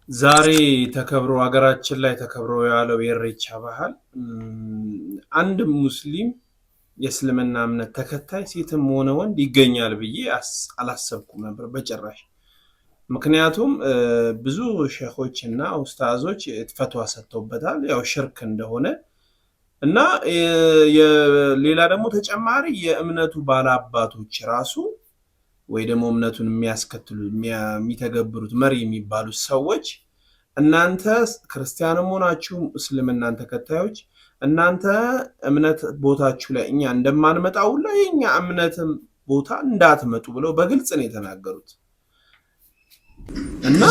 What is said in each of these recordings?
ዛሬ ተከብሮ ሀገራችን ላይ ተከብሮ ያለው የኢሬቻ ባህል አንድ ሙስሊም የእስልምና እምነት ተከታይ ሴትም ሆነ ወንድ ይገኛል ብዬ አላሰብኩም ነበር በጭራሽ። ምክንያቱም ብዙ ሼኾች እና ኡስታዞች ፈትዋ ሰጥተውበታል፣ ያው ሽርክ እንደሆነ እና ሌላ ደግሞ ተጨማሪ የእምነቱ ባላባቶች ራሱ ወይ ደግሞ እምነቱን የሚያስከትሉ የሚተገብሩት መሪ የሚባሉት ሰዎች እናንተ ክርስቲያንም ሆናችሁ እስልምናን ተከታዮች እናንተ እምነት ቦታችሁ ላይ እኛ እንደማንመጣ ሁላ የእኛ እምነትም ቦታ እንዳትመጡ ብለው በግልጽ ነው የተናገሩት። እና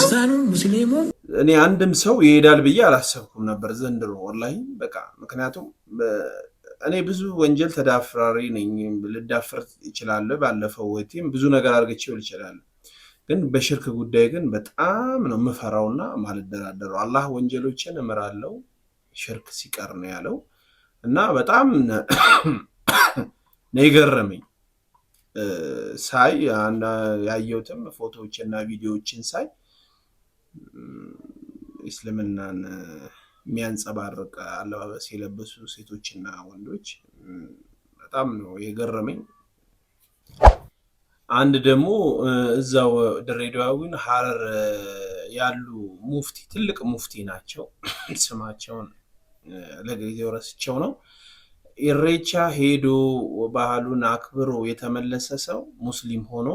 ሙስሊሙ እኔ አንድም ሰው ይሄዳል ብዬ አላሰብኩም ነበር ዘንድሮ ወላሂ በቃ። ምክንያቱም እኔ ብዙ ወንጀል ተዳፍራሪ ነኝ፣ ልዳፍር እችላለሁ። ባለፈው ወይም ብዙ ነገር አድርግቼው እችላለሁ። ግን በሽርክ ጉዳይ ግን በጣም ነው የምፈራውና ማልደራደረው። አላህ ወንጀሎችን እምራለው ሽርክ ሲቀር ነው ያለው እና በጣም ነው የገረመኝ ሳይ ያየሁትም ፎቶዎችና ቪዲዮዎችን ሳይ እስልምናን የሚያንጸባርቅ አለባበስ የለበሱ ሴቶችና ወንዶች በጣም ነው የገረመኝ። አንድ ደግሞ እዛው ድሬዳዋዊን ሀረር ያሉ ሙፍቲ ትልቅ ሙፍቲ ናቸው። ስማቸውን ለጊዜው ረስቸው ነው። ኢሬቻ ሄዶ ባህሉን አክብሮ የተመለሰ ሰው ሙስሊም ሆኖ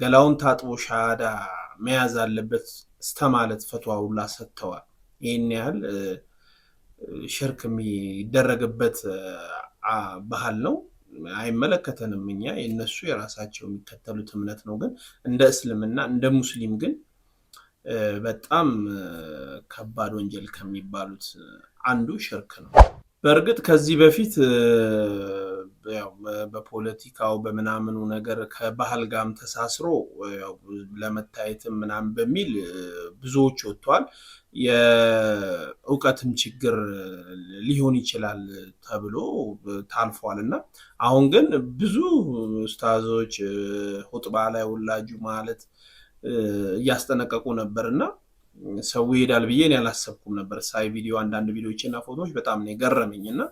ገላውን ታጥቦ ሻሃዳ መያዝ አለበት እስተማለት ፈትዋ ሁላ ሰጥተዋል። ይህን ያህል ሽርክ የሚደረግበት ባህል ነው። አይመለከተንም። እኛ የእነሱ የራሳቸው የሚከተሉት እምነት ነው። ግን እንደ እስልምና እንደ ሙስሊም ግን በጣም ከባድ ወንጀል ከሚባሉት አንዱ ሽርክ ነው። በእርግጥ ከዚህ በፊት ያው በፖለቲካው በምናምኑ ነገር ከባህል ጋርም ተሳስሮ ለመታየትም ምናምን በሚል ብዙዎች ወጥተዋል። የእውቀትም ችግር ሊሆን ይችላል ተብሎ ታልፏል እና አሁን ግን ብዙ ኡስታዞች ሁጥባ ላይ ውላጁ ማለት እያስጠነቀቁ ነበር እና ሰው ይሄዳል ብዬ እኔ አላሰብኩም ነበር። ሳይ ቪዲዮ አንዳንድ ቪዲዮዎች እና ፎቶዎች በጣም ነው የገረመኝ እና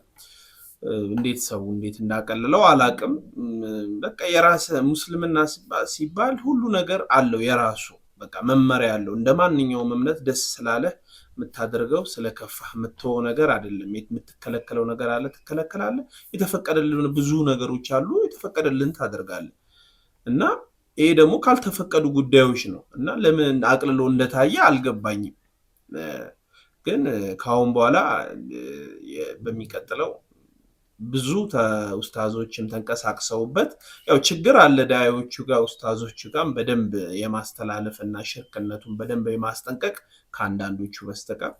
እንዴት ሰው እንዴት እንዳቀልለው አላቅም። በቃ የራስ ሙስልምና ሲባል ሁሉ ነገር አለው የራሱ በቃ መመሪያ አለው። እንደ ማንኛውም እምነት ደስ ስላለህ የምታደርገው ስለከፋህ የምትወው ነገር አይደለም። የምትከለከለው ነገር አለ፣ ትከለከላለህ። የተፈቀደልን ብዙ ነገሮች አሉ፣ የተፈቀደልን ታደርጋለህ እና ይሄ ደግሞ ካልተፈቀዱ ጉዳዮች ነው እና ለምን አቅልሎ እንደታየ አልገባኝም። ግን ከአሁን በኋላ በሚቀጥለው ብዙ ኡስታዞችም ተንቀሳቅሰውበት ያው ችግር አለ ዳዮቹ ጋር ኡስታዞቹ ጋር በደንብ የማስተላለፍ እና ሽርክነቱን በደንብ የማስጠንቀቅ ከአንዳንዶቹ በስተቀር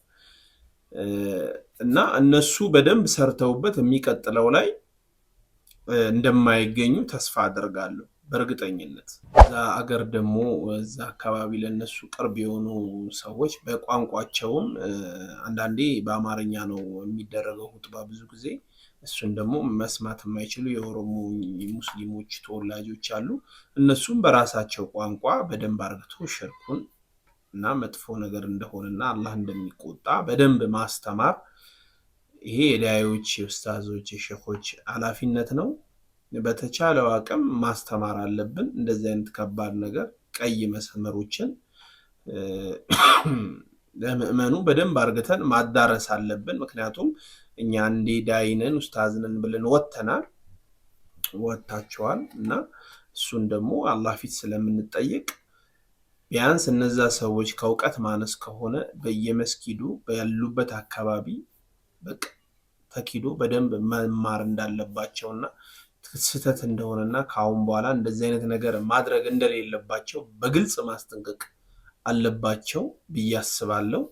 እና እነሱ በደንብ ሰርተውበት የሚቀጥለው ላይ እንደማይገኙ ተስፋ አደርጋለሁ በእርግጠኝነት። እዛ አገር ደግሞ እዛ አካባቢ ለእነሱ ቅርብ የሆኑ ሰዎች በቋንቋቸውም አንዳንዴ በአማርኛ ነው የሚደረገው ሁጥባ ብዙ ጊዜ። እሱን ደግሞ መስማት የማይችሉ የኦሮሞ ሙስሊሞች ተወላጆች አሉ። እነሱም በራሳቸው ቋንቋ በደንብ አርግቶ ሽርኩን እና መጥፎ ነገር እንደሆነና አላህ እንደሚቆጣ በደንብ ማስተማር ይሄ የዳዮች የኡስታዞች የሼኾች ኃላፊነት ነው። በተቻለው አቅም ማስተማር አለብን። እንደዚህ አይነት ከባድ ነገር ቀይ መስመሮችን ለምእመኑ በደንብ አርግተን ማዳረስ አለብን። ምክንያቱም እኛ እንዴ ዳይነን ኡስታዝነን ብለን ወጥተናል፣ ወጥታቸዋል እና እሱን ደግሞ አላህ ፊት ስለምንጠይቅ ቢያንስ እነዛ ሰዎች ከእውቀት ማነስ ከሆነ በየመስጊዱ ያሉበት አካባቢ በቃ ተኪዶ በደንብ መማር እንዳለባቸውና ስህተት እንደሆነና ከአሁን በኋላ እንደዚህ አይነት ነገር ማድረግ እንደሌለባቸው በግልጽ ማስጠንቀቅ አለባቸው ብዬ አስባለሁ።